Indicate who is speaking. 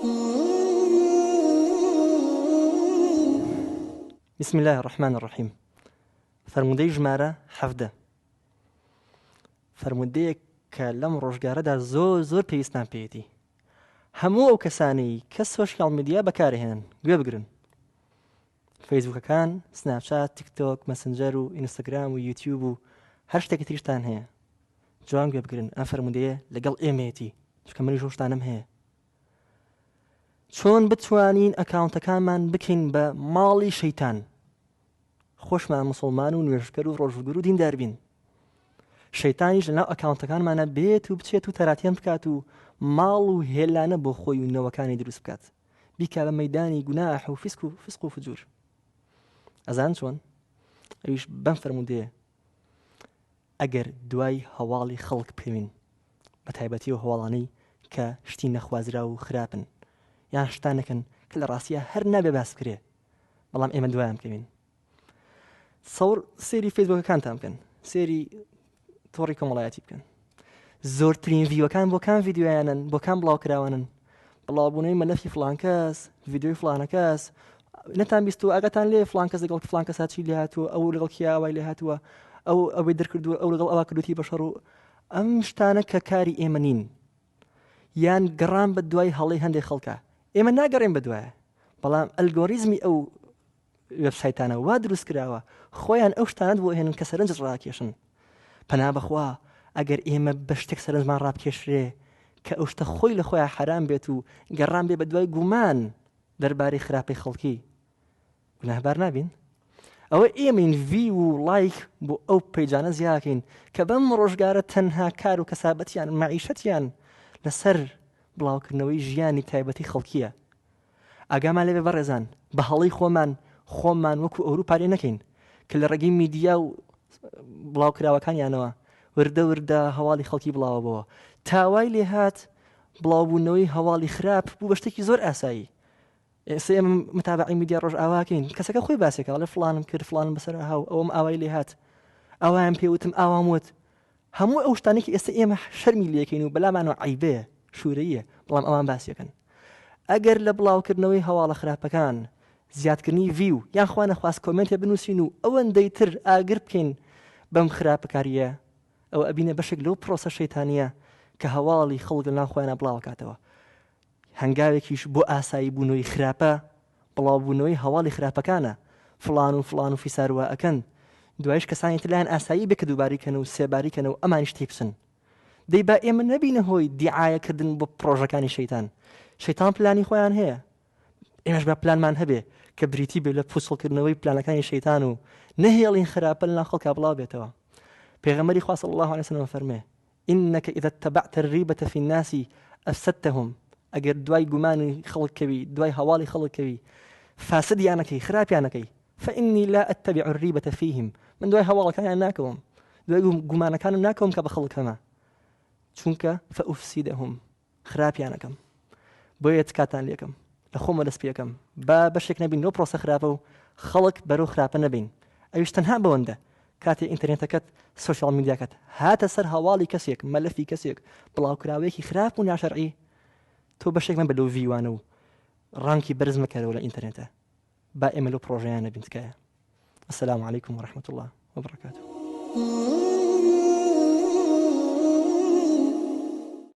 Speaker 1: بسم الله الرحمن الرحیم فەرموودەی ژمارە 17 فەرموودەیەک کە لەم ڕۆژگارەدا زۆر زۆر پێویستمان پێیەتی هەموو ئەو کەسانەی کە social media بەکارهێنن گوێ بگرن فەیسبوکەکان سناپچات تیکتۆک مەسنجەر و ئینستاگرام و یوتیوب و هەر شتێکی تریشتان هەیە جوان گوێ بگرن ئەم فەرمودەیە لەگەڵ ئێمەیەتی چونکە منیش شتانم هەیە چۆن بتوانین ئەکاونتەکانمان بکەین بە ماڵی شەیتان خۆشمان مسلمان و نوێژکەر و ڕۆژوگر و دیندار بین شەیتانیش لەناو ئەکاونتەکانمانە بێت و بچێت و تەراتێن بکات و ماڵ و هێلانە بۆ خۆی و نەوەکانی دروست بکات بیکا بە مەدانی گوناح و فیسک و فسق و فجور ئەزان چۆن ئەویش بەم فەرمودەیە ئەگەر دوای هەواڵی خەڵک بکەوین بە تایبەتی و هەواڵانەی کە شتی نەخوازراو و خراپن یان شتانێکن کە لە ڕاستیە هەر نابێ باس بکرێ بەڵام ئێمە دوایان بکەوین سەور سێری فەیسبوکەکانتان بکەن سێری تۆڕی کۆمەڵایەتی بکەن زۆرترین view ەکان بۆ کام ڤیددیویانن بۆ کام بڵاوکراوانن بڵاوبوونەوەی مەلەفی فلانکەس ڤیددیوی فلانەکەس نەتان بیست و ئاگاتان لێ فلانکەس لەگەڵ فلانکەسا چی لێ هاتووە ئەو لەگەڵ کیاوای لێ هاتووە ئەو ئەوەی دەرکردووە ئەو لەگەڵ ئەوە کردوتی بە شەڕ و ئەم شتانە کە کاری ئێمە نین یان گەڕان بە دوای هەڵی هەندێک خەڵکە ئێمە ناگەڕێن بە دوایە بەڵام ئەلگۆریزمی ئەو وێبسایتانە وا دروست کراوە خۆیان ئەو شتانەت بۆ هێنن کە سەرنجت ڕاکێشن پەنا بەخوا ئەگەر ئێمە بە شتێک سەرنجمان ڕابکێشرێ کە ئەو شتە خۆی لە خۆیان حەرام بێت و گەڕان بێ بە دوای گومان دەربارەی خراپەی خەڵکی گوناهبار نابین ئەوە ئێمەین view و لایک بۆ ئەو page انە زیاکەین کە بەم ڕۆژگارە تەنها کار و کەسابەتیان مەعیشەتیان لەسەر بڵاوکردنەوەی ژیانی تایبەتی خەڵکیە ئاگامان لێبێ بەڕێزان بە هەڵەی خۆمان خۆمان وەکو ئەوروپا لێ نەکەین کە لە ڕێگەی میدیا و بڵاوکراوەکانیانەوە وردە وردە هەواڵی خەڵکی بڵاوە بەوە تاوای لێهات بڵاوبوونەوەی هەواڵی خراپ بوو بە شتێکی زۆر ئاسایی ئێستا ئێمە متابعی میدیا ڕۆژئاواکەین کەسەکە خۆی باسێکە ئەڵێ فڵانم کرد فڵانم بەسەر هاو ئەوم ئاوای لێهات ئاوایان پێوتم ئاوام وت هەموو ئەو شتانەی کە ئێستا ئێمە شەرمی لێکەین و بەلامانەوە عەیبەیە، شوورەییە، بەڵام ئەوان باسیەکەن. ئەگەر لە بڵاوکردنەوەی هەواڵە خراپەکان، زیادکردنی view یان خوا نەخواست comment ێ بنووسین و ئەوەندەی تر ئاگر بکەین بەم خراپەکارییە، ئەوە ئەبینە بەشێک لەو پرۆسە شەیتانییە کە هەواڵی خەڵک لەناو خۆیانا بڵاوەکاتەوە. هەنگاوێکیش بۆ ئاسایی بوونەوەی خراپە بڵاوبوونەوەی هەواڵی خراپەکانە فڵان و فڵان و فیسار وا ئەکەن دوایش کەسانی تر لایان ئاسایی بێ کە دووبارەی کەن و سێبارەی کەن و ئەمانیش تێی بچن دەی با ئێمە نەبینە هۆی دیعایە کردن بۆ پڕۆژەکانی شەیتان شەیتان پلانی خۆیان هەیە ئێمەش با پلانمان هەبێ کە بریتی بێ لە پوچەڵکردنەوەی پلانەکانی شەیتان و نەهێڵین خراپە لەناو خەڵکا بڵاو بێتەوە پێغەمبەری خوا صلی الله علیه وسلم فەرمێ انک اذا اتبعت الریبە فی الناس افسدتهم ئەگەر دوای گومانی خەڵک کەوی دوای هەواڵی خەڵک کەوی فاسدیان ئەکەی خراپیان ئەکەی فانی لا اتبع الریبە فیهم من دوای هەواڵەکانیان ناکەوم دوای گومانەکانم ناکەوم کە بە خەڵک هەمە چونکە فافسدهم خراپیان ئەکەم بۆیە تکاتان لێکەم لە خۆمە دەست پێکەم با بەشێک نەبین لەو پرۆسە خراپە و خەڵک بەرەو خراپە نەبین ئەویش تەنها بەوەندە کاتێ ئینتەرنێتەکەت social media کەت هاتە سەر هەواڵی کەسێک مەلەفی کەسێک بڵاوکراوەیەکی خراپ و ناشەرعی تۆ بەشێک مەبە لەو view انە و rank ی بەرز مەکەرەوە لە ئینتەرنێتە با ئێمە لەو پرۆژەیان نەبین تکایە السلام علیکم ورحمة الله وبرکاته.